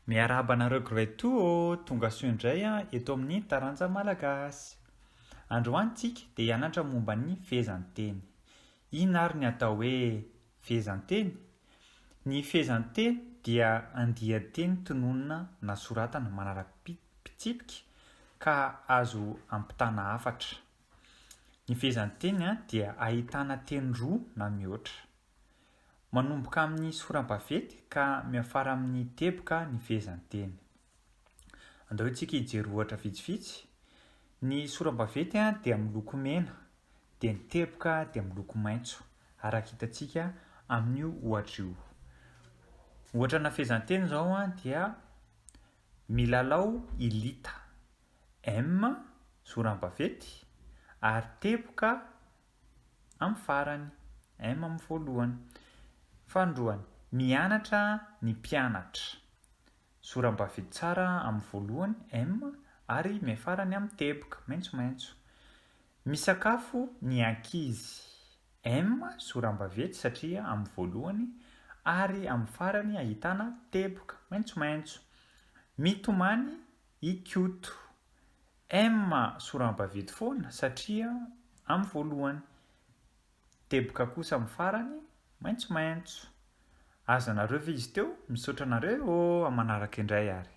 Miarahaba anareo Grade Two ô! Tonga soa indray eto amin'ny taranja Malagasy. Androany tsika dia hianatra momba ny fehezanteny. Inona ary ny atao hoe fehezanteny? Ny fehezanteny dia andian-teny tononina na soratana manara-pitsipika ka azo ampitana hafatra. Ny fehezanteny dia ahitana teny roa na mihoatra. Manomboka amin'ny sora-baventy ka miafara amin'ny teboka ny fehezanteny. Andao isika hijery ohatra vitsivitsy. Ny sora-baventy dia miloko mena, dia ny teboka dia miloko maitso, araka hitantsika amin'io ohatra io. Ohatra ana fehezanteny izao dia milalao i Lita, M, sora-baventy, ary teboka amin'ny farany, M amin'ny voalohany. Fanindroany, mianatra ny mpianatra. Sora-baventy tsara amin'ny voalohany, M, ary miafarany amin'ny teboka, maitsomaitso. Misakafo ny ankizy, M, sora-baventy satria amin'ny voalohany ary amin'ny farany ahitana teboka, maitsomaitso. Mitomany i Koto. M soram-baventy foana satria amin'ny voalohany. Teboka kosa amin'ny farany maitsomaitso. Azonareo ve izy teo? Misaotra anareo ô! Amin'ny manaraka indray ary.